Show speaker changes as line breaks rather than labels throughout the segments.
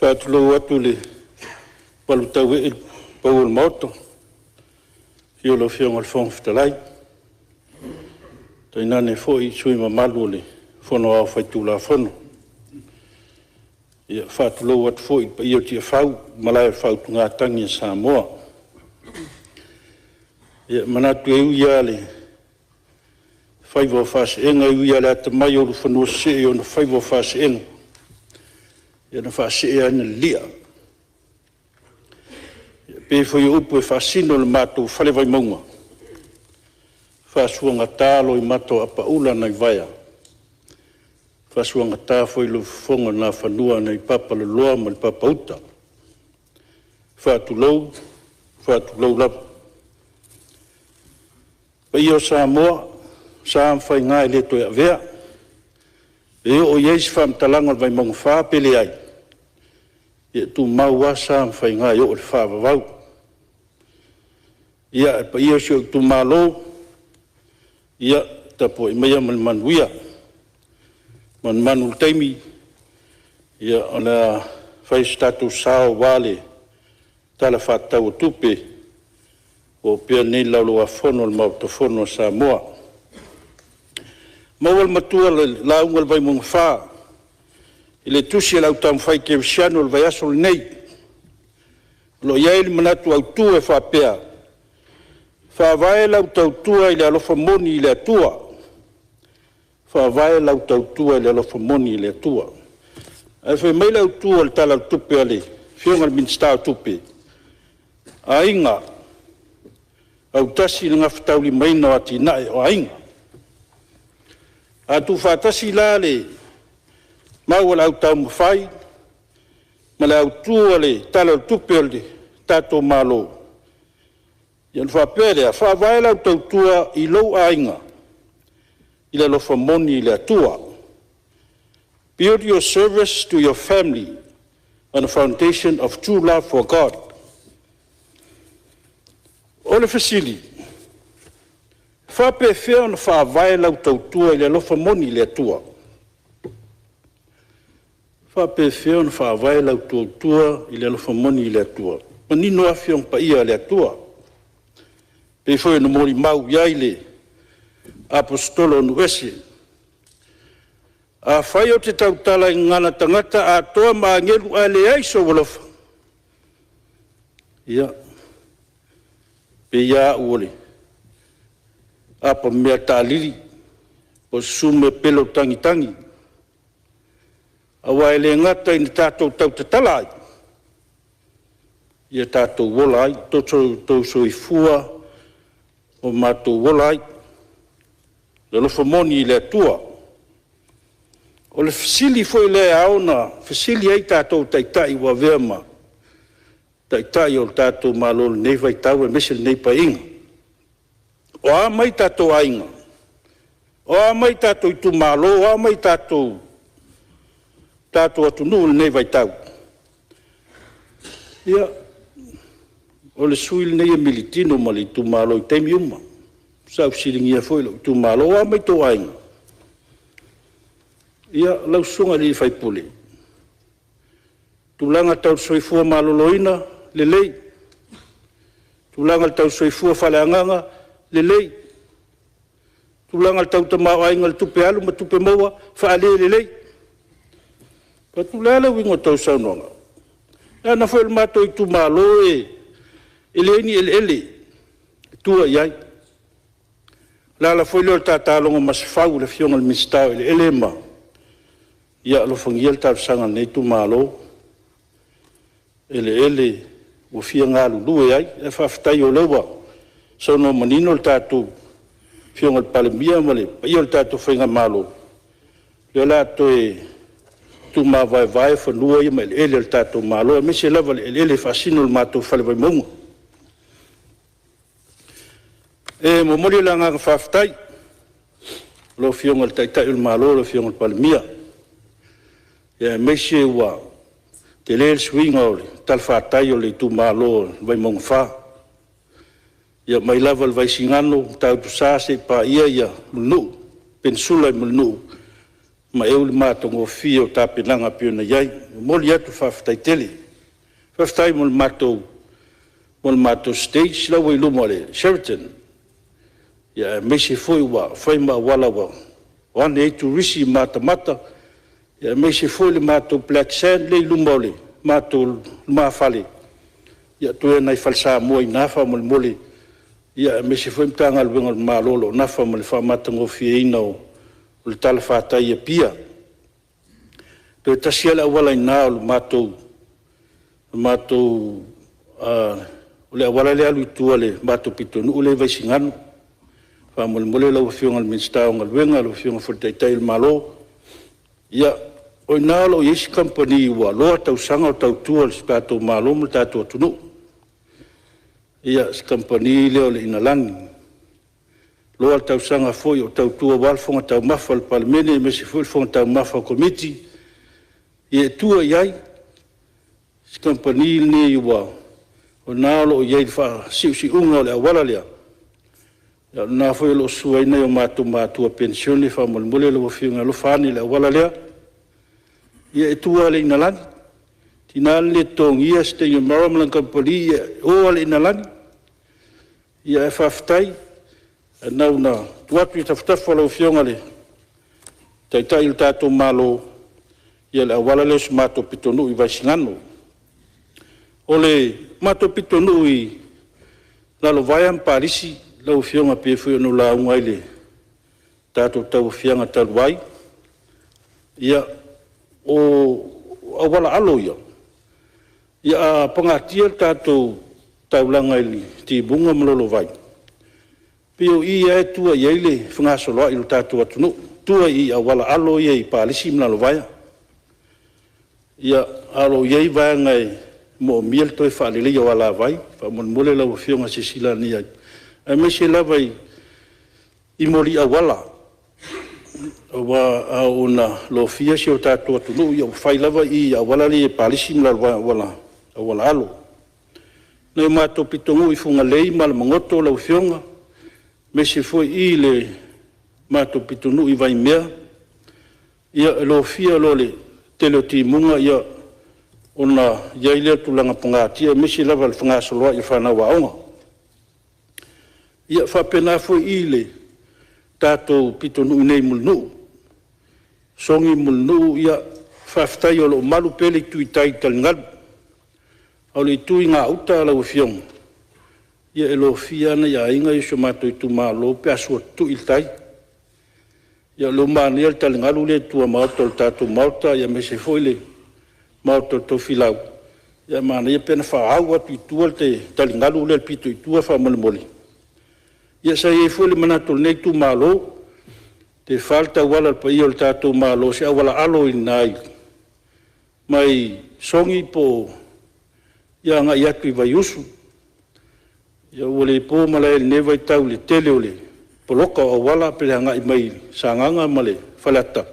Faatulou atu i le malutauee i le pau o le Maota, i le afio o lau Afioga i le Fofoga Fetalai, tainane foi sui usufono mamalu o le Fono Aoao Faitulafono. E faatulou atu foi i le paia o Tiafau o le Malae o le Faautugatagi a Samoa. E manatu e ui lava i le faiva o faasee, e ui lava i le atamai o ulufanua sisee i ona faiva o faasee, ia na faasee lava na lilia. E pei foi o upu e faasino i le matou fale Vaimauga, faasuagata loimata o apaula nai vaea, faasuagata foi lou fofoga o Nafanua nai le Papaloloa ma le Papauta. Faatulou, faatulou lava. O paia o Samoa, o sa ma faiga e le toe avea, e oo i ai se faamatalaga a le Vaimauga 4 pe leai, ia e tumau lava sa ma faiga e oo i le faavavau. Ia, le paia o si ou itumalo, ia tapuai maia ma le manuia. E manumanu i le taimi o le a fai so tatou sao aua le Tala Faatatau o Tupe ua opea nei i le Laulau-a-Fono a le Maota Fono o Samoa. Maua le matua o le lauga a le Vaimauga 4 i le tusi a le Au Taumafai Kerisiano i le vaiaso lenei, o lo o i ai le manatu autu e faapea: Faavae lau tautua i le alofa moni i le Atua. Faavae lau tautua i le alofa moni i le Atua. Ae fai mai le autu o le Tala o le Tupe a le Afioga i le Minisita o Tupe, aiga, autasi i le gafataulimaina o atinae o aiga. A tuufaatasi la le mau a le Au Taumafai ma le autu o le Tala o le Tupe a le tatou Malo, ia ona faapea lea, faavae lau tautua i lou aiga i le alofa moni i le Atua. Build your service to your family on a foundation of true love for God. O le fesili, e faapefea ona faavae lau tautua i le alofa moni i le Atua? E faapefea ona faavae lau tautua i le alofa moni i le Atua? E manino lava Afioga Paia a le Atua, e pei foi ona molimau i ai le Aposetolo o nuuese, afai ou te tautala i gagana tagata atoa ma agelu ae leai sou alofa, ia, e pei lava au o le apamea taalili po o se sumepelo tagitagi, aua e le gata ina tatou tautatala ai, ia tatou ola ai, lo outou soifua ua matou ola ai, i le alofa moni i le Atua. O le fesili foi lea e ao ona fesili ai tatou o taitai ua avea ma Taitai o le tatou Malo i lenei vaitau aemaise lenei Paeaiga. O a mai tatou aiga? O a mai tatou itumalo? O a mai tatou atunuu i lenei vaitau? Ia, o le sui usufono lenei e militino ma le itumalo i taimi uma. Sa ou fesiligia foi lou itumalo, o a mai outou aiga? Ia, lau susuga i le sui usufono, tulaga tau le soifua maloloina, lelei. Tulaga tau le soifua faaleagaga, lelei. Tulaga tau tamaoaiga i tupe alu ma tupe maua, faalelelei. Ou fai atu, o le a le uiga o tou saunoaga? Leaga foi o le matou itumalo e leai ni eleele e tua i ai. O le ala foi lea o le ta logo masefau i le Afioga i le Minisita o Eleele ma ia alofagia le talosaga a lenei itumalo, eleele ua fia galulue ai. Ae faafetai o lea ua saunoa manino le tatou Afioga i le Palemia ma le paia o le tatou faigamalo, o lea o le a toe tuumavaevae fanua ia ma eleele o le tatou Malo, aemaise lava le eleele e faasino i le matou Fale Vaimauga. E momoli le agaga faafetai i lau Afioga i le Taitai o le Malo lau Afioga i le Palemia, aemaise ua tele le suiga o le talafatai o le itumalo o Vaimauga 4, ia mai lava i le Vaisigano, Matautusa seia paia Mulinuu, Peninsula i Mulinuu, ma eu le matagofie o tapenaga e pei ona i ai. E momoli atu le faafetai tele. Faafetai mo le matou stage la ua i luma o le Sheraton, aemaise foi ua fai ma auala ua o ane ai turisi matamata, aemaise foi le matou black sand lea e i luma o le matou lumafale, ia toe o nai fale Samoa i ina faamolemole, aemaise foi o Matagaluega a le Malo o lo o nafa ma le faamatagofieina o le talafatai i Apia. Toe tasi lava le auala i ina o le auala lea e alu i tua i le matou pitonuu lea i Vaisigano. Faamolemole lau Afioga i le Minisita o Galuega, lau Afioga foi i le Taitai o le Malo, ia, o i ina o lo o i ai se kamupani ua loa tausaga o tautua i le tatou Malo ma le tatou atunuu, si kamupani lea o le Inalani. Ua loa tausaga foi o tautua aua le fofoga taumafa o le Palemene aemaise foi le fofoga taumafa o Komiti. Ia e tua i ai si kamupani lenei o i ina o lo o i ai i le faasiusiuga o le auala lea, a o lena foi o lo o susu ai nai o matou matua penisione. Faamolemole lau Afioga e alofa ane i le auala lea. Ia e tua lava i le Inalani, e tiga ona le totogia Sitegi Morrow ma lana kamupani, ia e o lava i le Inalani. Ae faafetai, na ona tuu atu i tafatafa o lau Afioga i le Taitai o le tatou Malo le auala lea o si o matou pitonuu i Vaisigano. O le matou pitonuu i Lalovaea ma Palisi lau Afioga pei foi ona ou lauga ai i le tatou tauaofiaga talu ai, ia, o auala alo ia, a pagatia le tatou taulaga i Timuga ma Lolova, e pei o i lava e tua i ai le fegasoloai o le tatou atunuu, tua i auala alo ia i Palisi ma Lalovaea. Ae o lo o i ai vaega e moomia le toe faaleleia o alavai. Faamolemole lau Afioga silasila ane i ai, aemaise lava i moli auala, aua a oo ina lofia si o tatou atunuu, ia ua fai lava i auala ia i Palisi ma Lalovaea i auala alo. Nai o matou pitonuu i Fugalei ma Alamagoto lau Afioga, aemaise foi i le matou pitonuu i Vaimea, ia e lofia loa i le tele o timuga ona i ai lea o le tulaga pagatia, aemaise lava i le fegasoloai o fanau aoga. Ia e faapena foi i le tatou pitonuu nei i Mulinuu, Sogi ma Mulinuu, faafetai o lo o malu pea le itu i tai i taligalu. A o le itu i gauta lau Afioga, ia e lofia lava nai aiga ia o si o matou itumalo pe a sua tutui le tai. Ia o lea ua manaia le taligalu lea i tuamaota o le tatou maota aemaise foi le maota o Tofilau, ae manaia pe ana faaau atu i tua le taligalu lea i le pito i tua faamolemole. Ia sa i ai foi le manatu o lenei itumalo, pe fa le tauala o le paia o le tatou Malo i se auala alo i ina mai Sogi agai atu i Vaiusu. Ia ua le po malae i lenei vaitau i le tele o le poloka o auala pe i le agai mai Sagaga ma Faleata,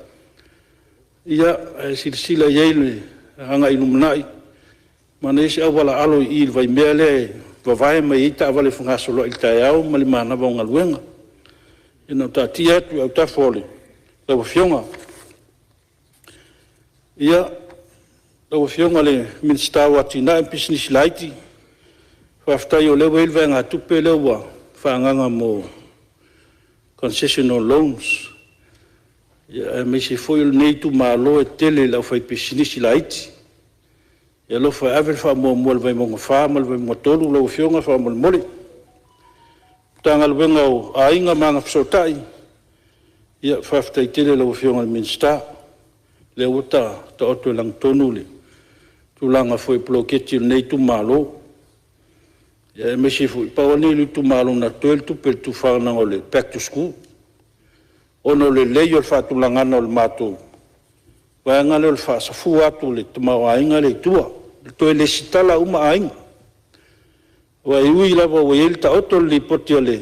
ae silasila i ai i le agai i le lumanai, manaia se auala alo i i le Vaimea lea e vavae mai ai taavale fegasoloai i le taeao ma le manava o galuega. Ia na ona taatia atu i autafa o lau Afioga. Ia, lau Afioga i le Minisita o Atinae ma Pisinisi Laiti, faafetai o lea ua i ai le vaegatupe lea ua faaagaaga mo concessional loans, aemaise foi o lenei itumalo e tele i le aufaipisinisi laiti. Ia alofa e ave le faamuamua i le Vaimauga 4 ma le Vaimauga 3 lau Afioga faamolemole. Le Matagaluega o Aiga ma Agafesootai, ia faafetai tele i lau Afioga i le Minisita, o lea ua taoto i lagatonu le tulaga foi o poloketi a lenei itumalo, aemaise foi, pau lava lenei o le itumalo na totoe le tupe i le tufaina o le back to school, ona o le lelei o le faatulagaga o le matou vaega lea o le faasafua atu o le tamaoaiga lea i tua, e toe resitala uma aiga. Aua e ui lava ua taoto le Lipoti a le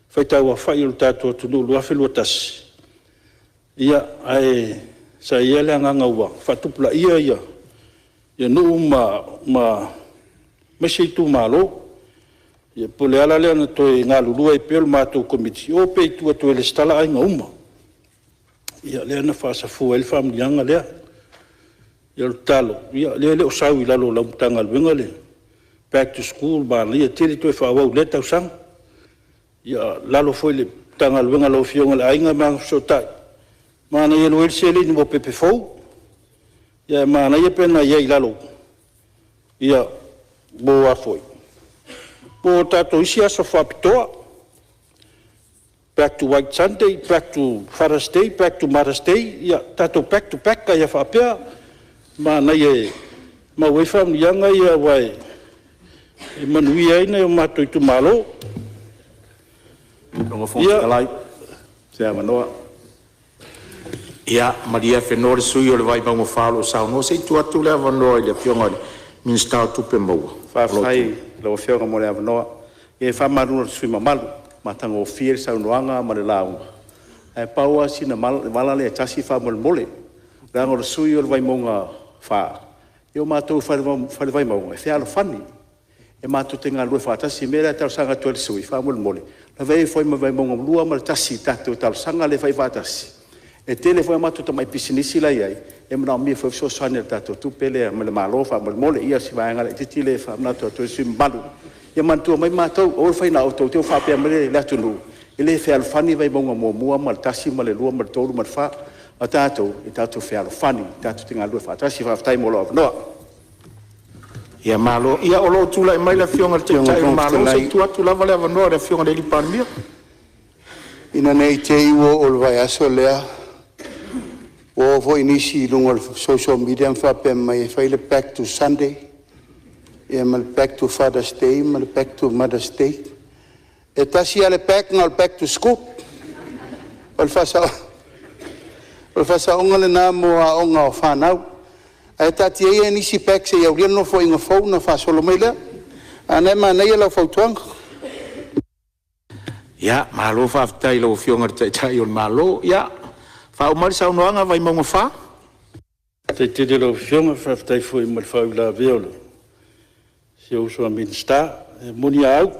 faitauaofai o le tatou atunuu 2021, ae sa i ai lava le agaga ua faatupulaia nuu aemaise itumalo. Ia pei o le ala lea na toe galulue ai pea le matou Komiti, e o pea i tua e toe resitala aiga uma. Ia lea na faasafua ai le faamanuiaga lea. Ia o le tatalo, o lea e le o sau i lalo o lau Matagaluega le back to school, manaia tele le toe faaauau i lea tausaga. Ia o lalo foi i le Matagaluega a lau Afioga i le Aiga ma Agafesootai, manaia o lea ua i ai le seleni mo pepe fou, ae manaia pe ana i ai i lalo mo tatou isi aso faapitoa, back to White Sunday, back to Father's Day, back to Mother's Day, ia tatou back to back ai lava faapea. Manaia e maua ai faamanuiaga ia aua e manuia ai nai o matou itumalo.
Lau Afioga i le Fofoga Fetalai mo se avanoa. Ia malie afenoa le sui usufono mo Vaimauga 4 o lo o saunoa, se i tuu atu le avanoa i le Afioga i le Minisita o Tupe Maua.
Faafetai i lau Afioga mo le avanoa. E faamalulu atu i le sui usufono mamalu, matagofie le saunoaga ma le lauga, ae pau lava sina vala lea e tasi faamolemole, leaga o le sui usufono o le Vaimauga 4, ia o matou i le Fale Vaimauga e fealofani, e matou te galulue faatasi. O le mea lea e talosaga atu ai i le sui usufono faamolemole, lavea ifo ai ma Vaimauga 2 ma le 1 i le tatou talosaga lea e fai faatasi. E tele foi a matou tamai pisinisi la e i ai e manaomia foi le fesoasoani i le tatou tupe lea mai le Malo faamolemole. Ia o si vaega laitiiti lea e faamanatu atu ai i le sui usufono mamalu. Ia manatua mai matou, aua le fai na o outou, te i ua faapea mai le atunuu e le fealofani Vaimauga 1 ma le 1 ma le 2 ma le 3 ma le 4. A o tatou, e tatou te fealofani, tatou te galulue faatasi. Faafetai mo lou avanoa.
Ia malo. Ia o lo o tulai mai le Afioga i le Taitai o le Malo, se i tuu atu lava le avanoa i le Afioga i le Palemia.
Ina ne i te i ua oo i le vaiaso lea, ua oo foi nisi i luga o le social media ma faapea mai e fai le back to Sunday ma le back to Father's Day ma le back to Mother's Day. E tasi lava le back na o le back to school. O le faasaoga lena mo aoga o fanau. Ae taatia ia nisi back se i aulia le Nofoaiga fou ona faasolo mai lea. A o lena e manaia lau fautuaga.
Ia, malo faafetai i lau Afioga i le Taitai o le Malo. Ia faauma mai le saunoaga Vaimauga 4.
Faafetai tele i lau Afioga, faafetai foi mo le faauilavea a si ou uso a Minisita. E moni a au,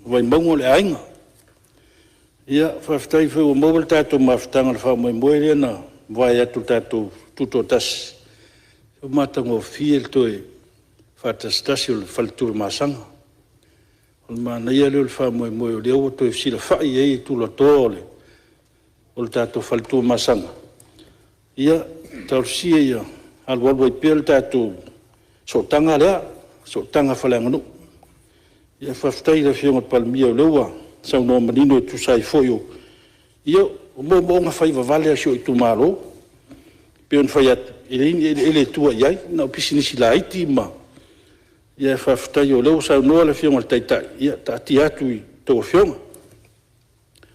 o Vaimauga o le aiga. Ia faafetai foi ua maua le tatou mafutaga i le faamoemoe lea na mavae atu i le tatou Tutoatasi, ua matagofie le toe faatasitasi o le fale Tuamasaga. O le manaia lea o le faamoemoe o lea ua toe fesilafai ai tulatoa o le tatou fale Tuamasaga. Ia talosia ia alualu ai pea le tatou sootaga lea, sootaga faaleaganuu. Ae faafetai i le Afioga i le Palemia o lea ua saunoa manino e tusa ai foi o moomooga faivavale a si ou itumalo. E pei ona fai atu, e leai ni eleele e tua i ai, na o pisinisi laiti ma… ae faafetai o lea ua saunoa le Afioga i le Taitai, ia taatia atu i a outou Afioga.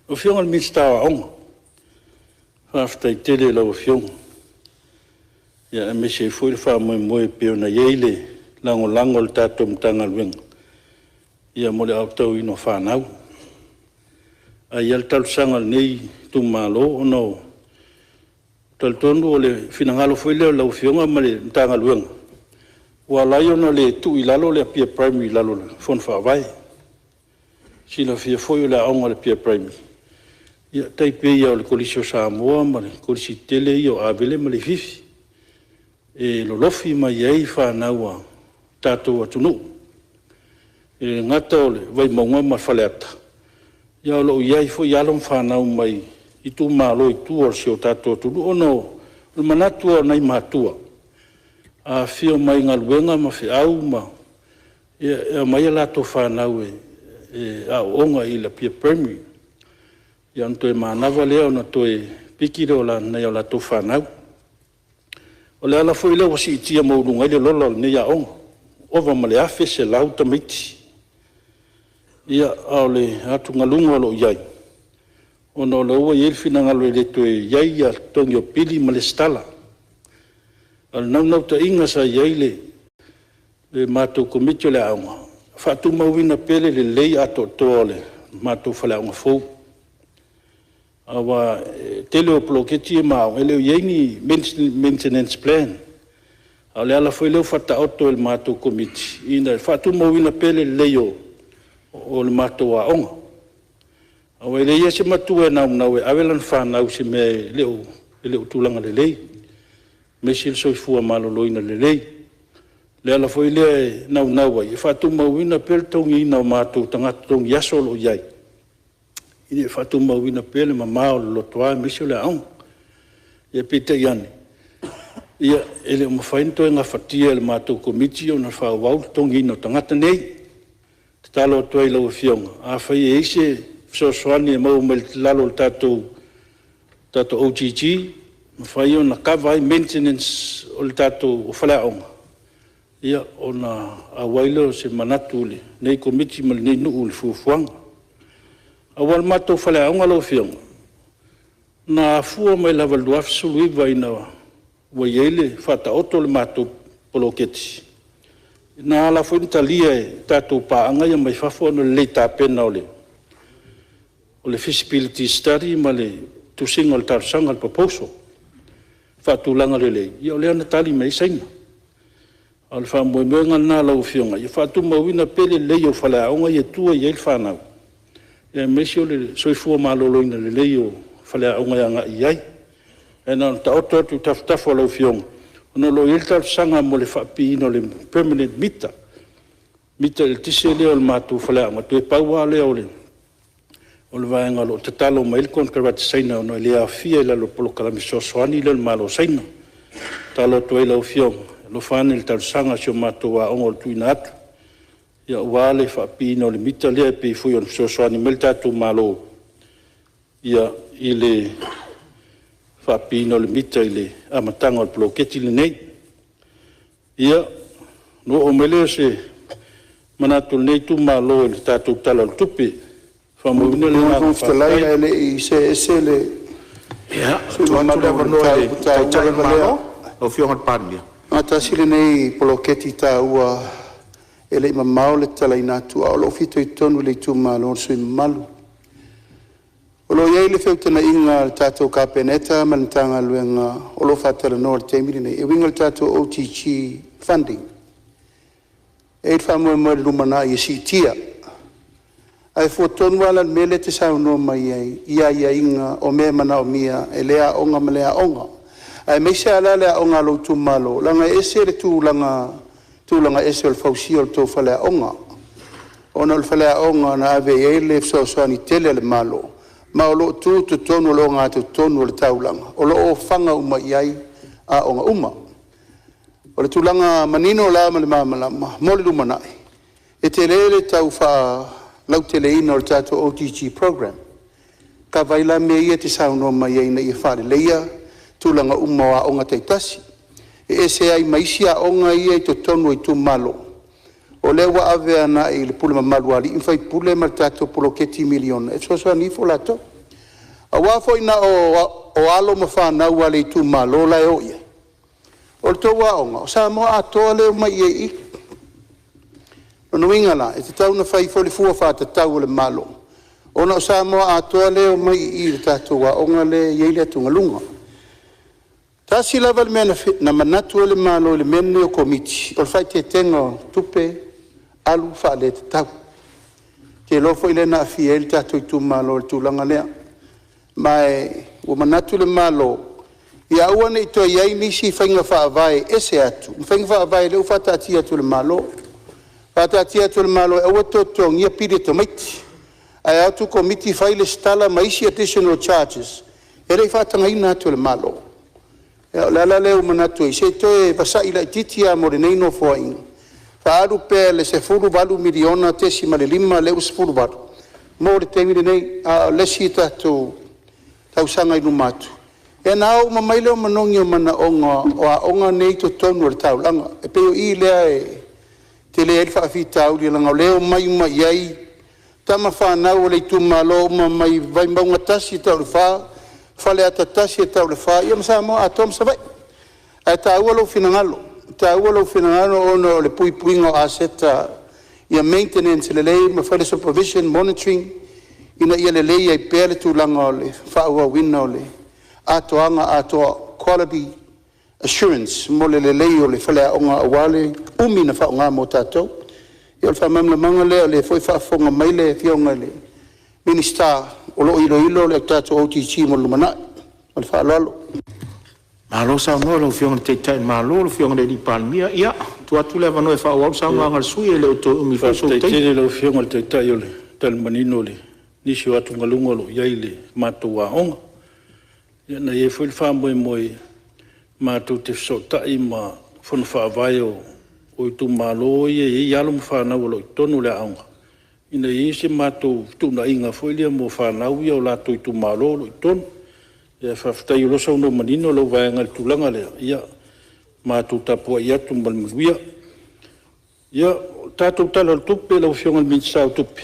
Lau Afioga i le Minisita o Aoga, faafetai tele i lau Afioga, aemaise ai foi le faamoemoe pei ona i ai le lagolago a le tatou Matagaluega mo le aotauina o fanau. Ae i ai lava le talosaga a lenei itumalo, ona e talitonu o le finagalo foi lea o lau Afioga ma le Matagaluega ua ala ai ona le tuu i lalo le Apia Primary i lalo o le Fono Faavae. E silafia foi o le aoga a le Apia Primary, e tai pei lava o le Kolisi o Samoa ma le Kolisi tetele ia o Avele ma Leififi, e lolofi mai ai fanau a le tatou atunuu. E le gata o le Vaimauga ma Faleata, a o lo o i ai foi alo ma fanau mai itumalo i tua o si o tatou atunuu. Ona o le manatu lava o nai matua, a afio mai galuega ma feau e aumai a latou fanau e aooga i le Apia Primary, ona toe manava lea ona toe piki lea o nai a latou fanau. O le ala foi lea ua siitia maualuga ai le lola o lenei aoga, ua ova ma le 1,100 tamaiti. Ia, a o le atugaluga o lo o i ai, ona o lea ua i ai le finagalo e le toe i ai le totogi o pili ma resitala. A o le naunautaiga sa i ai le matou Komiti o le aoga, ia faatumauina pea le lelei atoatoa o le matou faleaoga fou. Aua o le tele o poloketi ia ma aoga, e le o i ai ni maintenance plan. A o le ala foi lea ua faataoto e le matou Komiti, ina ia faatumauina pea le lelei o le matou aoga. Aua e leai lava se matua e naunau e ave lana fanau i se mea e le o e le o tulaga lelei, aemaise le soifua maloloina lelei. O le ala foi lea e naunau ai e faatumauina pea le totogiina o matou tagata totogi aso o lo o i ai, ina ia faatumauina pea le mama o le lotoa aemaise o le aoga. Peitai ane, e le o mafai ona toe gafatia e le matou Komiti ona faaauau le totogiina o tagata nei. E tatalo atu ai i lau Afioga, afai e i ai se fesoasoani e maua mai lalo o le tatou OGG e mafai ona kava ai maintenance o faleaoga, ia ona auai lea o se manatu o lenei Komiti ma lenei nuu i le fuafuaga. Aua o le matou faleaoga lau Afioga, na afua mai lava i le 2019 ina ua i ai le faataoto o le matou poloketi, na ala foi ona talia e tatou paaga ia mai fafo ona o le le tapena o le feasibility study ma le tusiga o le talosaga, le proposal faatulaga lelei, ia o lea na tali mai ai Saina. A o le faamoemoega lena lau Afioga, ia faatumauina pea le lelei o faleaoga ia e tua i ai le fanau, aemaise o le soifua maloloina lelei o faleaoga e agai i ai. Ae na ona taoto atu i tafatafa o lau Afioga, ona o lo o i ai le talosaga mo le faapipiina o le permanent meter, mita eletise lea o le matou faleaoga, toe pau lava lea o le vaega o lo o tatalo mai ai le konekarate Saina ona e le aofia i lalo o le polokalame fesoasoani lea a le Malo o Saina. E tatalo atu ai i lau Afioga, alofa ane i le talosaga a si o matou aoga ua tuuina atu aua le faapipiina o le mita lea pei foi ona fesoasoani mai le tatou Malo i le faapipiina o le mita i le amataga o le poloketi lenei. Ia, ona oo mai lea o se manatu o lenei itumalo i le tatou Tala o le Tupe. E faamauina le agaga
Fetalai,
faafetai.
Ae le i see ese le
Ia,
sui
tuu atu
usufono
le
mamalu i le
avanoa i le
mataupu
Taitai
taua
o le
lava lea.
Malo, lau Afioga i le Palemia.
E tasi lenei poloketi taua e le i mamao le tatalaina atu, ae o lo o fitoitonu i le itumalo o le sui usufono mamalu. O lo o i ai le feutanaiga a le tatou Kapeneta ma le Matagaluega o lo o faatalanoa i le taimi lenei e uiga i le tatou OGG funding. E i ai le faamoemoe i le lumanai e siitia. Ae fua tonu lava la i le mea lea e te saunoa mai ai i aiaiga o mea e manaomia e lea aoga ma lea aoga, aemaise lava la le aoga a lou itumalo, leaga e ese le tulaga ese o le fausia o le tou faleaoga, ona o le faleaoga na ave i ai le fesoasoani tele a le Malo, ma o lo o tu i totonu o le ogatotonu o le taulaga o lo o ofaga uma i ai aoga uma. O le tulaga manino la ma le malamalama mo le lumanai, e tele le tau faalauteleina o le tatou OGG Program, e kava ai la mea ia e te saunoa mai ai ina ia faaleleia tulaga uma o aoga taitasi. E ese ai ma isi aoga ia e i totonu o itumalo, o lea ua ave agai i le pule mamalu a alii ma faipule ma le tatou poloketi miliona e fesoasoani ifo latou. Aua foi na o alo ma fanau a le itumalo la e o i ai, o le tou aoga, o Samoa atoa lea e omai i ai i i. O lona uiga la, e tatau ona fai foi le fua faatatau a le Malo, ona o Samoa atoa lea e omai i i i le tatou aoga lea e i ai le atugaluga. Tasi lava le mea na manatu ai le Malo i le mea lenei o Komiti, o le faaeteetega o tupe alu faaletatau. Ou te iloa foi lea na aafia ai le tatou itumalo i le tulaga lea. Ma ua manatu le Malo, ia aua ne i toe i ai nisi faiga faavae ese atu ma faiga faavae o lea ua faataatia atu e le Malo. Faataatia atu e le Malo e aua le toe totogia pili o tamaiti, ae o atu komiti fai lesitala ma isi additional charges e le i faatagaina atu e le Malo. Ia o le ala lea ua manatu ai, se i toe vasai laitiiti lava mo lenei Nofoaiga, faaalu pea i le $18.5 miliona lea ua 18 mo le taimi lenei, a o le isi tatou tausaga i luma atu, ia ona ao uma mai lea o manogi o manaoga o aoga nei i totonu o le taulaga. E pei o i lea e tele ai le faafitauli, leaga o lea e omai uma i ai tama fanau a le itumalo uma mai Vaimauga 1 e tau i le 4, Faleata 1 e tau i le 4, ia ma Samoa atoa ma Savaii. Ae taua lou finagalo, e taua lou finagalo ona o le puipuiga o aseta ia maintenance lelei ma fai le supervision, monitoring ina ia lelei ai pea le tulaga o le faaauauina o le atoaga atoa, quality assurance mo le lelei o le faleaoga aua le umi ona faaaoga mo tatou. Ia o le faamalamalamaga lea, o lea foi e faafofoga mai le Afioga i le Minisita o lo o iloilo le tatou OGG mo le lumanai. Ma le faaaloalo.
Malo saunoa i lau Afioga i le Taitai o le Malo lau Afioga i le Palemia. Ia, tuu atu le avanoa e faaauau le saunoaga a le sui usufono, e le o toe umi foi sou
Faafetai
taimi.
tele i lau Afioga i le Taitai o le tali manino i nisi o atugaluga o lo o i ai i le matou aoga. Ia na i ai foi le faamoemoe matou te fesootai ma fono faavae o itumalo ia e i ai alo ma fanau o lo o i totonu o le aoga, ina ia i ai se matou fetuunaiga foi lea mo fanau ia i o latou itumalo o lo o i totonu. Ae faafetai o lea ua saunoa manino lau vaega i le tulaga lea, ia matou tapuai atu ma le manuia. Ia, o le tatou Tala o le Tupe lau Afioga i le Minisita o Tupe,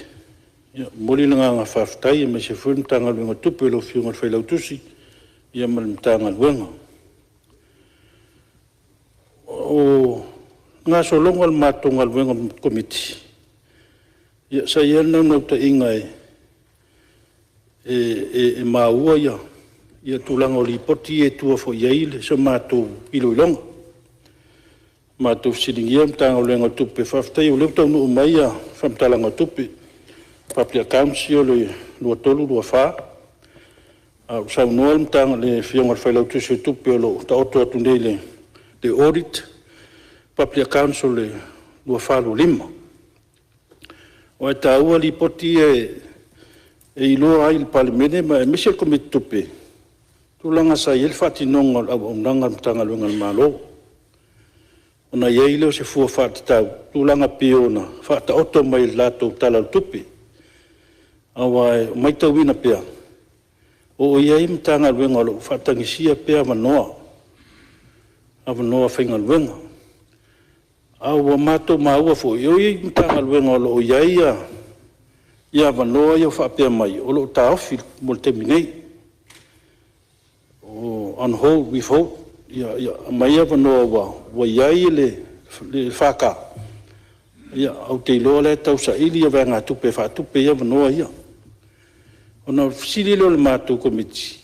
e momoli le agaga faafetai aemaise foi o le Matagaluega o Tupe i lau Afioga i le Failautusi ma le Matagaluega. O le gasologa o le matou galuega Komiti, ia sa i ai le naunautaiga e maua tulaga o Lipoti ia e tua foi i ai sa matou iloiloga. Na matou fesiligia le Matagaluega o Tupe, faafetai o lea ua taunuu mai faamatalaga o tupe, public accounts ia o le 2023/2024, a o saunoa le Afioga i le Failautusi o Tupe o lo o taoto atu nei i le Audit Public Accounts o le 2024/2025. Aua e taua Lipoti ia e iloa ai i le Palemene aemaise le Komiti o Tupe tulaga sa i ai le faatinoga o le auaunaga a Matagaluega a le Malo, ona i ai lea o se fua faatatau i tulaga e pei ona faataoto mai i le latou Tala o le Tupe. Aua e matauina pea, o lo o i ai Matagaluega o lo o faatagisia pea avanoa faigaluega. A ua matou maua foi, e i ai Matagaluega o lo o i ai avanoa ia faapea mai o lo o taofi mo le taimi nei, on hold, withhold aumai avanoa ua i ai le FK, ae ou te iloa o la e tausaili vaegatupe e faatupe ai avanoa ia. Ona fesili lea o le matou Komiti,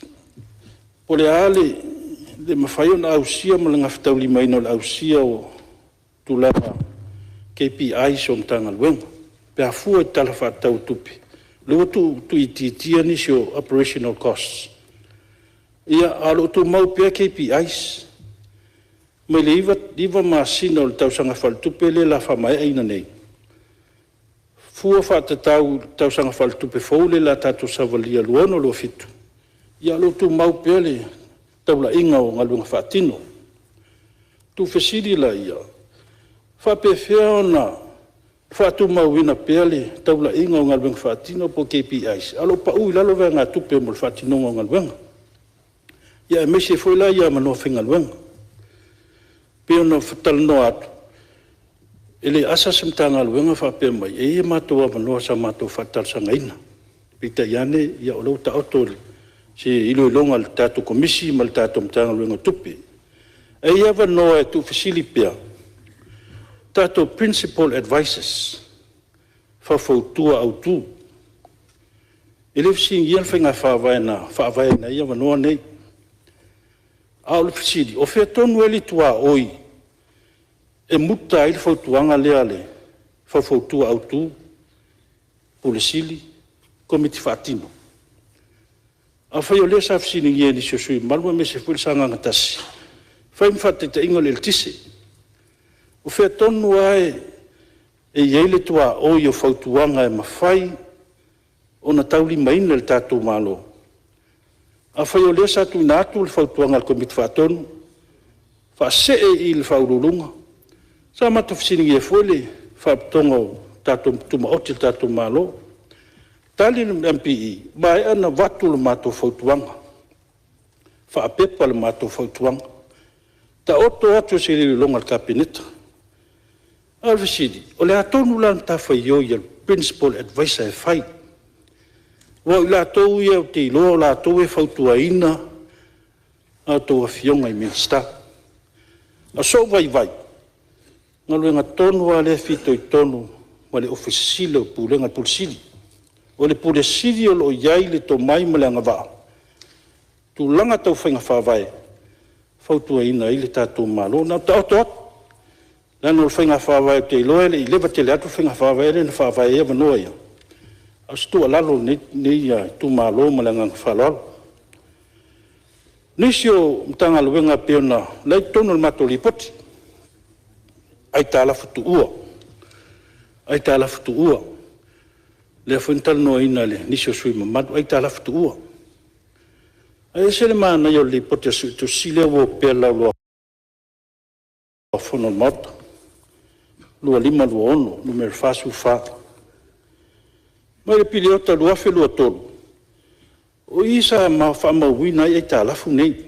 po o le a le mafai ona ausia ma le gafataulimaina o le ausia o tulaga o KPIs o Matagaluega pe a fua i le Tala Faatatau o Tupe, lea ua tuuitiitia nisi o operational costs, ae o lo o tumau pea KPIs mai le 9 masina o le tausaga faaletupe lea o le a faamaeaina nei, fua faatatau i le tausaga faaletupe fou lea o le a tatou savalia 2026/2027, ia o lo o tumau pea le taulaiga o galuega faatino. Ona tuufesili laia, e faapefea ona faatumauina pea le taulaiga o galuega faatino po o KPIs a o lo o pau i lalo vaegatupe mo le faatinoga o galuega, aemaise foi la avanoa faigaluega. E pei ona talanoa atu, e le asa se Matagaluega o faapea mai, e i ai matou avanoa sa matou faatalosagaina. Peitai ane o lea ua taoto se iloiloga a le tatou Komisi ma le tatou Matagaluega o Tupe. Ae i ai avanoa e tuufesili pea tatou principal advisers, faufautua autu. E le fesiligia le faiga faavae na faavaeina ai avanoa nei. A o le fesili, o fea tonu e i ai le tuaoi e muta ai le fautuaga lea a le faufautua autu, Ofisa Sili, Komiti Faatino? Afai o lea sa fesiligia e nisi o sui usufono mamalu aemaise foi o Sagaga 1, fai ma faataitaiga o le eletise. O fea tonu lava e i ai le tuaoi o fautuaga e mafai ona taulimaina e le tatou Malo? Afai o lea sa tuuina atu le fautuaga a le Komiti Faatonu faasee i le Ofisa Sili o Pulega, sa matou fesiligia foi le Faalapotopotoga o Tumaoti a le tatou Malo. Tali le MPE, ua maea ona avatu le matou fautuaga, faapepa le matou fautuaga, taoto atu i se iloiloga a le Kapeneta. A o le fesili, o le a tonu la le matafaioi a le Principal Advisor e fai? Aua o i latou ia ou te iloa o latou e fautuaina a outou Afioga i Minisita. O sou vaivai, o le galuega tonu lava lea e fitoitonu ma le Ofisa Sili o Pulega, le Ofisa Sili. O le Ofisa Sili o lo o i ai le tomai ma le agavaa i tulaga tau faiga faavae e fautuaina ai le tatou Malo. Na ona taoto atu, leaga o le faiga faavae ou te iloa e le i leva tele atu le faiga faavae lea na faavae ai avanoa ia, a o se tuualalo a lenei itumalo ma le agaga faaaloalo. Nisi o Matagaluega e pei ona… o la e i totonu o le matou Lipoti, aitalafu tuua, aitalafu tuua, lea foi na talanoaina e nisi o sui usufono mamalu, aitalafu tuua. Ae ese le manaia o le Lipoti a le Suetusi lea ua opea i le Laulau-a-Fono a le Maota 2025/2026 Nu.44. Mai le piriota 2023, o i sa faamauina ai aitalafu nei,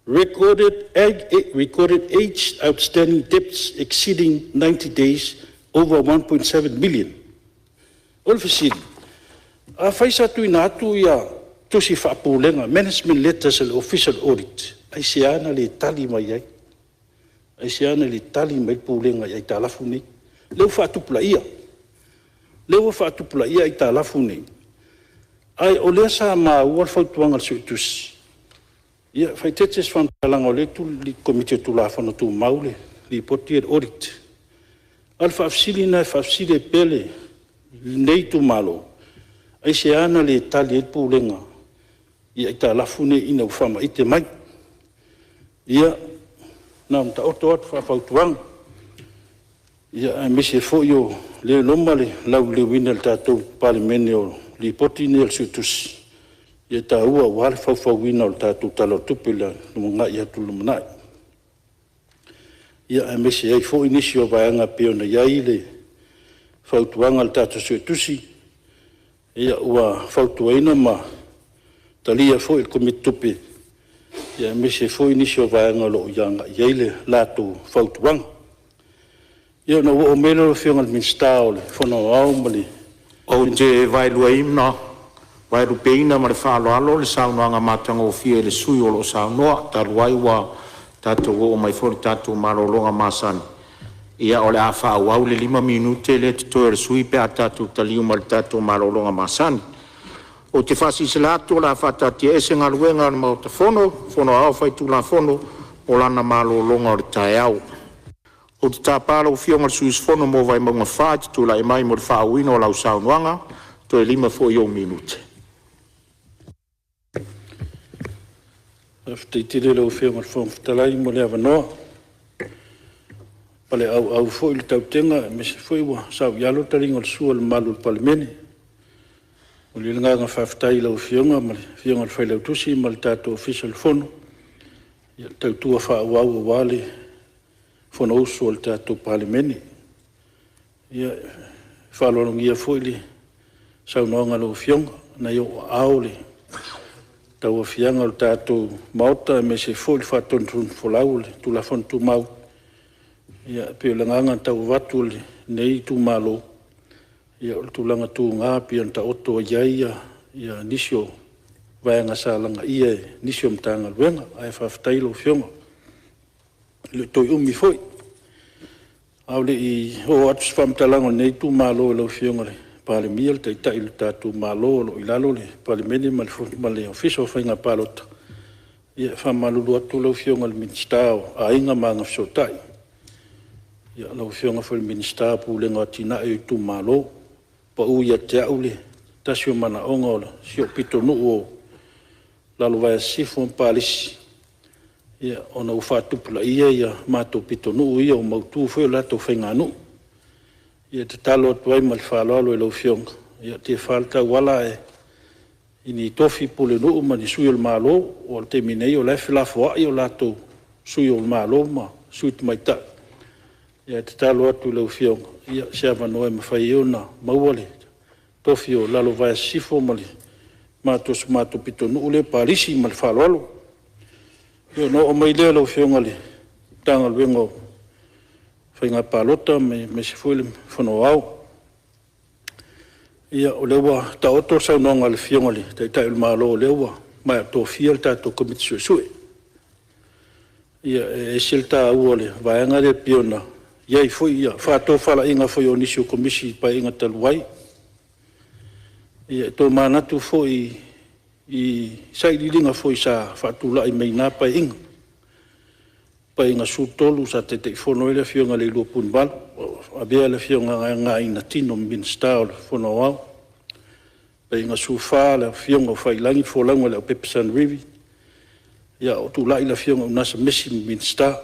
recorded aged outstanding debts exceeding 90 days over $1.7 million. O le fesili; afai sa tuuina atu tusi faa-Pulega, management letters a le Ofisa o le Audit, aisea na le tali mai ai? Aisea na le tali mai ai le Pulega i aitalafu nei? Lea ua faatupulaia, lea ua faatupulaia aitalafu nei, a o lea sa maua le fautuaga a le Suetusi, ia faaeteete se faamatalaga o lea e i le Komiti o Tulafono Tumau le Lipoti lea o le Audit. A o le faafesili lena e faafesili ai pea lenei itumalo, aisea na le tali ai le Pulega i aitalafu nei ina ua faamaite mai? Ia, na ona taoto atu faafautuaga, aemaise foi o lea e loma le lauliliuina e le tatou Palemene o Lipoti nei a le Suetusi, e taua aua le faufauina o le tatou Tala o le Tupe i le agai atu i le lumanai. Ia, aemaise ai foi nisi o vaega e pei ona i ai le fautuaga a le tatou Suetusi, ua fautuaina ma talia foi e le Komiti Tupe, aemaise foi nisi o vaega o lo o agai i ai le latou fautuaga. Ia ona ou oo mai lea lau Afioga i le Minisita o le Fono Aoao ma le… Ou te vaelupeina ma le faaaloalo le saunoaga matagofie a le sui usufono o lo o saunoa. Talu ai ua tatou oo mai foi i le tatou malologa masani, ia o le a faaauau le 5 minute lea e totoe o le sui usufono pe a tatou taliu mai le tatou malologa masani. Ou te faasilasila atu o le a faataatiaese Galuega a le Maota Fono Aoao Faitulafono mo lana malologa o le taeao. Ou te tapa lau Afioga i le sui usufono mo Vaimauga 4 e te tulai mai mo le faaauauina o lau saunoaga, toe 5 foi ou minute. Faafetai tele i lau Afioga i le Fofoga Fetalai mo le avanoa. Ua paleauau foi le tautega aemaise foi ua saoialo le taliga o le sua a le mamalu o le Palemene. E momoli ai le agaga faafetai i lau Afioga ma le Afioga i le Failautusi ma le tatou Ofisa o le Fono i le tautua faaauau aua le Fonousu a le tatou Palemene. Ia, e faaaloalogia foi le saunoaga a lau Afioga, o lena e i ou aao le tauaofiaga o le tatou Maota aemaise foi le faatonutonufolau o le Tulafono Tumau. E pei o le agaga na tau avatu e lenei itumalo, o le tulaga tuga pei ona taoto i ai nisi o vaega sa lagaia e nisi o Matagaluega. Ae faafetai i lau Afioga, e le o toe umi foi. A o le i oo atu se faamatalaga a lenei itumalo i lau Afioga i le Palemia o le Taitai o le tatou Malo o lo o i lalo le Palemene ma le Ofisa o Faiga Palota, ia e faamalulu atu lau Afioga i le Minisita o Aiga ma Agafesootai, lau Afioga foi i le Minisita o Pulega o Atinae o Itumalo. Pau ia te au le tasi o manaoga o si ou pitonuu o Lalovaea Sisifo ma Palisi, ona ua faatupulaia matou pitonuu ia, ua mautu foi a latou faiganuu. E tatalo atu ai ma le faaaloalo i lau Afioga, ia tefa le tauala i ni tofi pulenuu ma ni sui o le Malo, aua o le taimi nei o la e felafoai o latou sui o le Malo ma sui tamaitai. Ae tatalo atu i lau Afioga, i se avanoa e mafai ai ona maua le tofi o Lalovaea Sisifo ma si o matou pitonuu lea o Palisi. Ma le faaaloalo. Ona oo mai lea i lau Afioga i le Matagaluega o Faiga Palota aemaise foi le Fono Aoao. Ia, o lea ua taoto le saunoaga a le Afioga i le Taitai o le Malo o lea ua maea tofia le tatou Komiti Suesue. Ia, e ese le taua o le vaega lea pei ona i ai foi faatofalaiga foi a nisi o Komisi i le Paeaiga talu ai. E tomanatu foi i sailiiliga foi sa faatulai mai na Paeaiga, Paeaiga XIII sa Taitaifono ai le Afioga ia Leilua Punivalu o avea le Afioga ia Aina Tino ma Minisita o le Fono Aoao. Paeaiga XIV le Afioga o Faiilagi le folauga a Leaupepe Sanerivi. a o tulai le Afioga ia Unasa Mesi ma Minisita.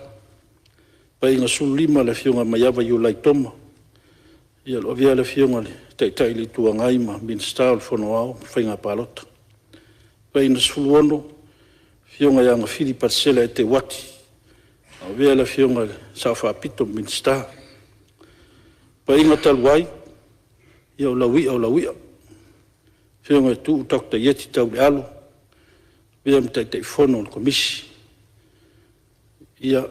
Paeaiga XV, le Afioga ia Maiava Iulai Toma o lo o avea le Afioga i le Taitai o le Itu Agai ma Minisita o le Fono Aoao ma Faiga Palota. Paeaiga XVI, Afioga ia Gafili Paleseela Eteuati a o avea le Afioga i le Sao Faapito ma Minisita. Le Paeaiga talu ai, ia o lau ia o lau ia, le Afioga ia Tuuu Dr. Ieti Taulealu, avea ma Taitaifono o le Komisi. Ia,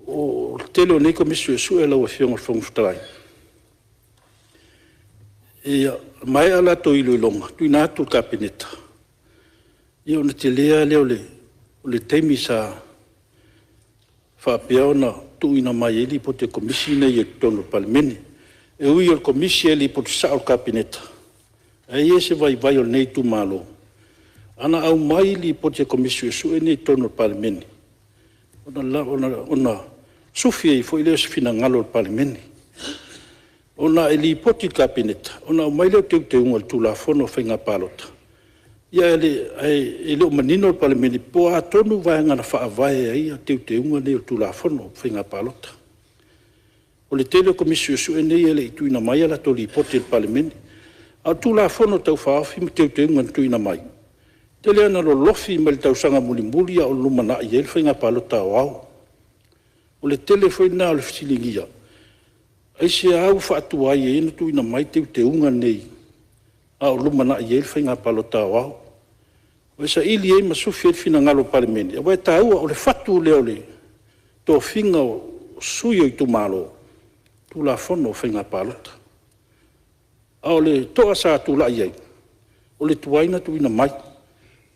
o le tele o nei Komisi Suesue lau Afioga i le Fofoga Fetalai, e maea a latou iloiloga, tuuina atu i le Kapeneta, ia ona tele lava lea o le taimi sa faapea ona tuuina mai ai Lipoti a Komisi nei i totonu o le Palemene. E ui o le Komisi e lipoti sao i le Kapeneta, ae i ai se vaivai o lenei itumalo, ana aumai Lipoti a Komisi Suesue nei i totonu o le Palemene, ona sufi ai foi lea o se finagalo o le Palemene. Ona e lipoti i le Kapeneta ona aumai lea o teuteuga o le Tulafono o Faiga Palota, ae le o manino le Palemene po o a tonu vaega na faavae ai teuteuga nei o le Tulafono o Faiga Palota. O le tele o Komisi Suesue nei e le i tuuina mai a latou Lipoti i le Palemene. A o le Tulafono Tau Faaofi ma Teuteuga na tuuina mai, e tele lava ina lolofi mai le tausaga mulimuli a o lumanai ai le faiga palota aoao. O le tele foi lena o le fesiligia, aisea ua faatuai ai ona tuuina mai teuteuga nei a o lumanai ai le faiga palota aoao? E saili ai ma sufi ai le finagalo o le Palemene, aua e taua, o le fatu lea o le tofiga o sui o itumalo, o Tulafono o Faiga Palota. A o le toa sa tulai ai, o le tuai ona tuuina mai,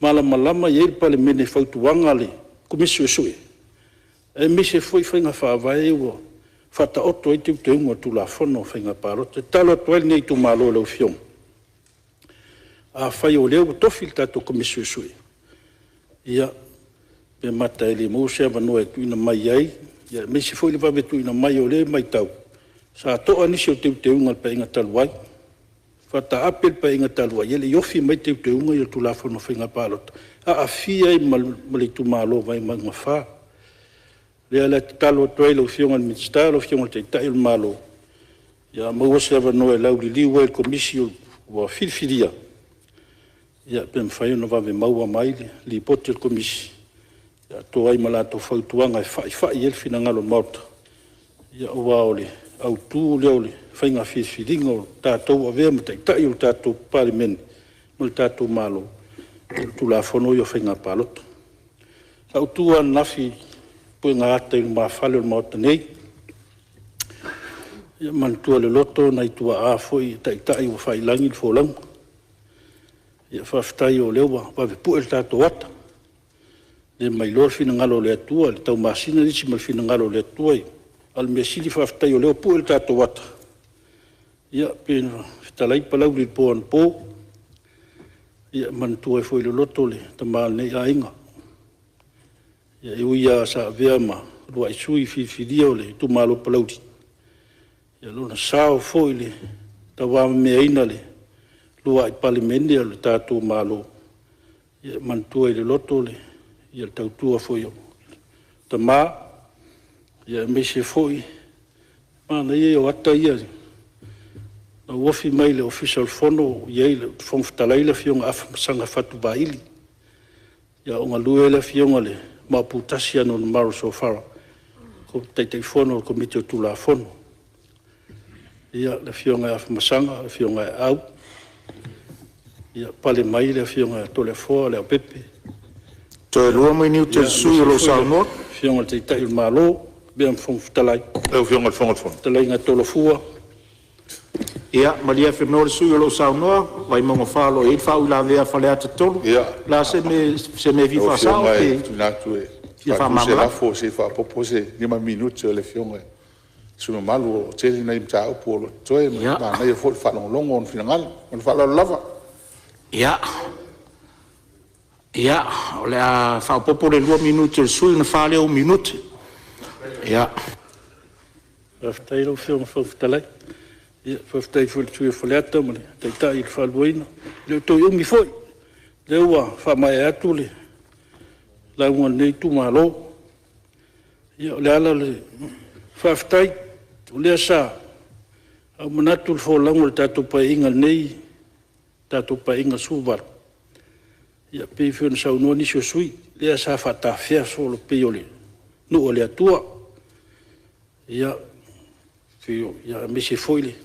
malamalama i ai le Palemene i fautuaga a le Komisi Suesue, aemaise foi faiga faavae ia ua faataoto ai teuteuga o le Tulafono o Faiga Palota. E tatalo atu ai lenei itumalo i lau Afioga, afai o lea ua tofi le tatou Komisi Suesue, ia, pe mata e le maua se avanoa e tuuina mai ai, aemaise foi le vave tuuina mai, o lea e matau sa toa nisi o teuteuga o le Paeaiga talu ai, faataape le Paeaiga talu ai e le i ofi mai teuteuga ia o le Tulafono o Faiga Palota, aafia ai ma le itumalo o Vaimauga 4. O lea la e tatalo atu ai i lau Afioga i le Minisita lau Afioga i le Taitai o le Malo, a maua se avanoa e lauliliu ai e le Komisi ua filifilia, ia pe mafai ona vave maua mai le Lipoti a le Komisi atoa ai ma latou fautuaga e faifai ai le finagalo o le Maota, aua o le autu lea o le faiga filifiliga o tatou ua avea ma taitai o le tatou Palemene ma le tatou Malo, o Tulafono ia o Faiga Palota. Sa ou tu ananafi i puega ata i lumafale o le Maota nei, e manatua i le loto nai tuaa foi o taitai ua faiilagi le folauga. Faafetai o lea ua vave pue le tatou ata, le ma iloa le finagalo o le Atua i le taumasina nisi ma le finagalo o le Atua, a o le mea sili faafetai o lea ua pue le tatou ata. Ia pei ona fetalai Palauli i le po anapo, e manatua ai foi i le loto le tama o lenei aiga. E ui lava sa avea ma uluai sui filifilia o le itumalo o Palauli, ia lona sao foi i le tauavameaina o le uluai Palemene o le tatou Malo, e manatua i le loto le tautua foi a tama, aemaise foi o le manaia ia o ata ia na ou ofi mai le Ofisa o le Fono o i ai le Fofoga Fetalai le Afioga ia Afamasaga Fatu Vaili, a o galue le Afioga i le Maoputasi Anaunamalo Sofara o Taitaifono o le Komiti o Tulafono. Ia, le Afioga ia Afamasaga, le Afioga ia Aau, ia pale mai le Afioga ia Toleafoa Leaupepe.
Toe 2 minute o le sui usufono o lo o saunoa.
Le Afioga i le Taitai o le Malo avea ma Fofoga Fetalai,
Lau Afioga i le Fofoga o le Fono.
fetalaiga Tolofua.
Ia malie Afenoa le sui usufono o lo o saunoa, Vaimauga 4 o lo o i ai le faauilavea a Faleata 3. O le a se mea e fia
Lau
faasao
Afioga
pe
e tuuina atu e
fia
faatu se
faamalamalama?
lafo, Se i faaopoopo se 5 minute o le Afioga i le sui usufono mamalu, e tele nai mataupu o lo o totoe ma e manaia foi le faalogologo i ona finagalo. Ma le faaaloalo lava.
Ia, o le a faaopoopo le 2 minute a le sui usufono ona 4 lea o ou minute. Ia.
Faafetai lau Afioga i le Fofoga Fetalai. Ia faafetai foi i le sui usufono o Faleata ma le Taitai i le faaluaina. E le o toe umi foi, o lea ua faamaea atu le lauga a lenei itumalo. Ia o le ala o le faafetai, o lea sa ou manatu i le folauga i le tatou Paeaiga nei, le tatou Paeaiga XVIII, e pei foi ona saunoa nisi o sui usufono, lea sa faatafea solo e pei o le nuu a le Atua, aemaise foi le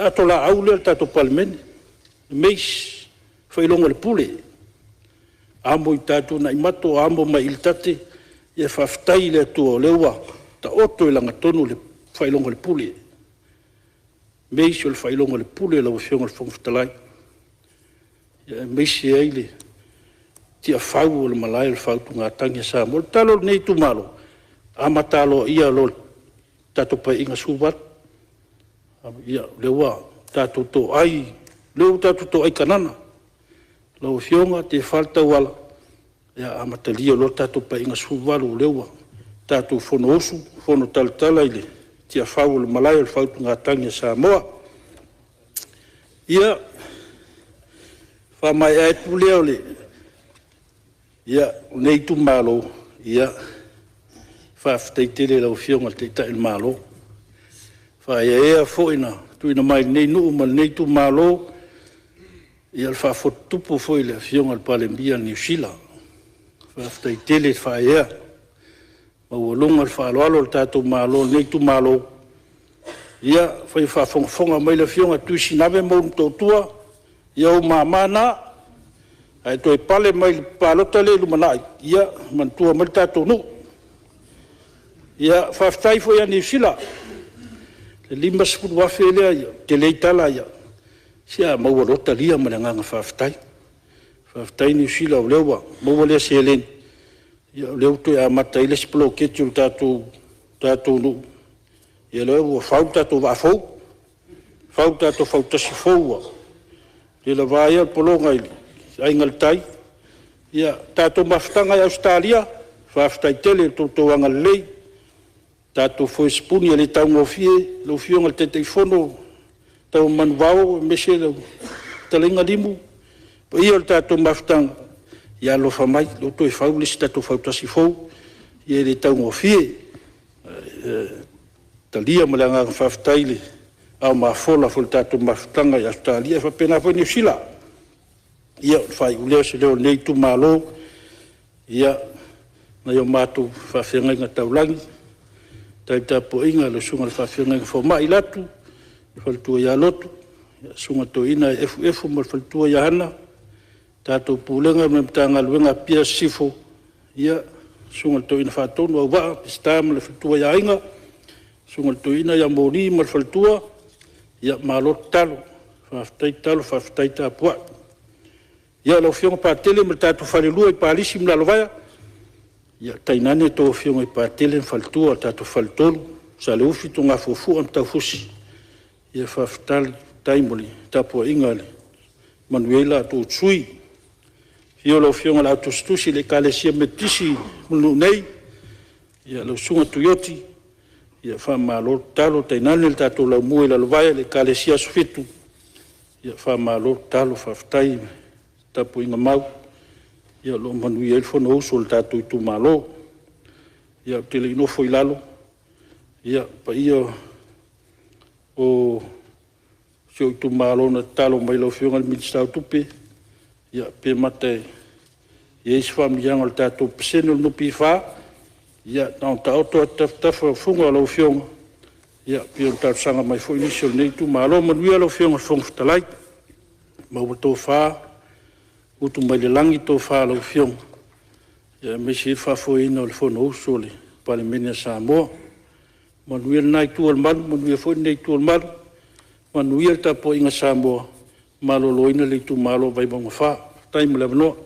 atolaau lea a le tatou Palemene, le mace, le faailoga o le pule, amo i tai Tuanaimato, amo mai i tate, ia faafetai i le Atua o lea ua taoto i lagatonu le faailoga o le pule. O le mace o le faailoga o le pule lau Afioga i le Fofoga Fetalai, aemaise ai le tiafau o le Malae o le Faautugatagi a Samoa. O le tatalo a lenei itumalo, amata aloaia loa i le tatou Paeaiga XVIII, ia, lea ua tatou toai, lea ua tatou toai Kanana. Lau Afioga Tefa le tauala, ia amatalia loa le tatou Paeaiga XVIII o lea ua tatou fonousu, fonotalatala i le tiafau o le Malae o le Faautugatagi a Samoa. Ia, ona faamaea atu lea o lenei itumalo, ia, faafetai tele i lau Afioga i le Taitai o le Malo, faaeaea foi na tuuina mai i lenei nuu ma lenei itumalo le faafotutupu foi i le Afioga i le Palemia o Niu Sila. Faafetai tele faaeaea, e maualuga le faaaloalo a le tatou Malo i lenei itumalo. Ia, afai o faafogafoga mai le Afioga Tui Sinave ma ou Motootua, ia o ou mama na, a e toe pale mai i le palota lea i le lumanai, ia manatua mai le tatou nuu. Faafetai foi ia Niu Sila i le $50,000 lea, e tele ai tala, se a maua loa talia ma le agaga faafetai. Faafetai Niu Sila o lea ua maua lea seleni, o lea ua toe amata ai le isi poloketi o le tatou nuu, ia o lea ua fau le tatou vaa fou, fau le tatou fautasi fou ua le lava ai le pologa i le Aiga i le Tai. Ia, le tatou mafutaga i Ausetalia, faafetai tele i lo outou agalelei, le tatou foe sipuni e le taugofie lau Afioga i le Taitaifono Taeaumanuvao aemaise lau fetalaiga Limu, le paia o le tatou mafutaga, ia alofa mai o lea ua toe fau le isi tatou fautasi fou, e le taugofie. E talia ma le agaga faafetai le ao mafola foi o le tatou mafutaga i Ausetalia, e faapena foi Niu Sila. Ia, ona faaiu lea o se leo o lenei itumalo, ia, nai o matou faafeagaiga taulagi, faafetai i le tapuaiga i lau susuga i le faafeagaiga fomai Latu ma le faletua ia Lotu, le susuga i le toeaina ia Efuefu ma le faletua ia Hana, le tatou Pulega ma le Matagaluega i Apia Sisifo, le susuga i le Toeaina Faatonu Auvaa Peseta ma le faletua ia Aiga, susuga i le toeaina ia Moli ma le faletua, malo tatalo, faafetai tatalo faafetai tapuai. Ia, lau Afioga Patele ma le tatou falelua i Palisi ma Lalovaea, ia tainane a outou Afioga i Patele ma faletua, le tatou faletolu, Saleufi, Tugafuafua ma Taufusi, faafetai mo le tapuaiga e manuia ai la outou sui usufono. Afio lau Afioga i le Au Tusitusi a le Ekalesia Metotisi i Mulinuu nei, lau Susuga Tuioti, faamalo tatalo, tainane le tatou Laumua i Lalovaea i le Ekalesia Aso Fitu, faamalo tatalo, faafetai le tapuaiga mau o lo o manuia ai le Fonousu a le tatou itumalo. Ia, ou te le i nofo i lalo, le paia o si ou itumalo na tatalo mai i lau Afioga i le Minisita o Tupe, pe mata e i ai se faamanuiaga o le tatou pasene o le NPF, ia na ona taoto lava i tafatafa o fuga o lau Afioga, e pei ona talosaga mai foi nisi o lenei itumalo. Manuia lau Afioga i le Fofoga Fetalai, maua le tofa, utu mai le lagi le tofa a lau Afioga aemaise ai le faafoeina o le Fonousu a le Palemene a Samoa. Manuia lena Itu o le Malu, manuia foi lenei Itu o le Malu, manuia le tapuaiga a Samoa, maloloina le itumalo o Vaimauga 4. Faafetai mo le avanoa.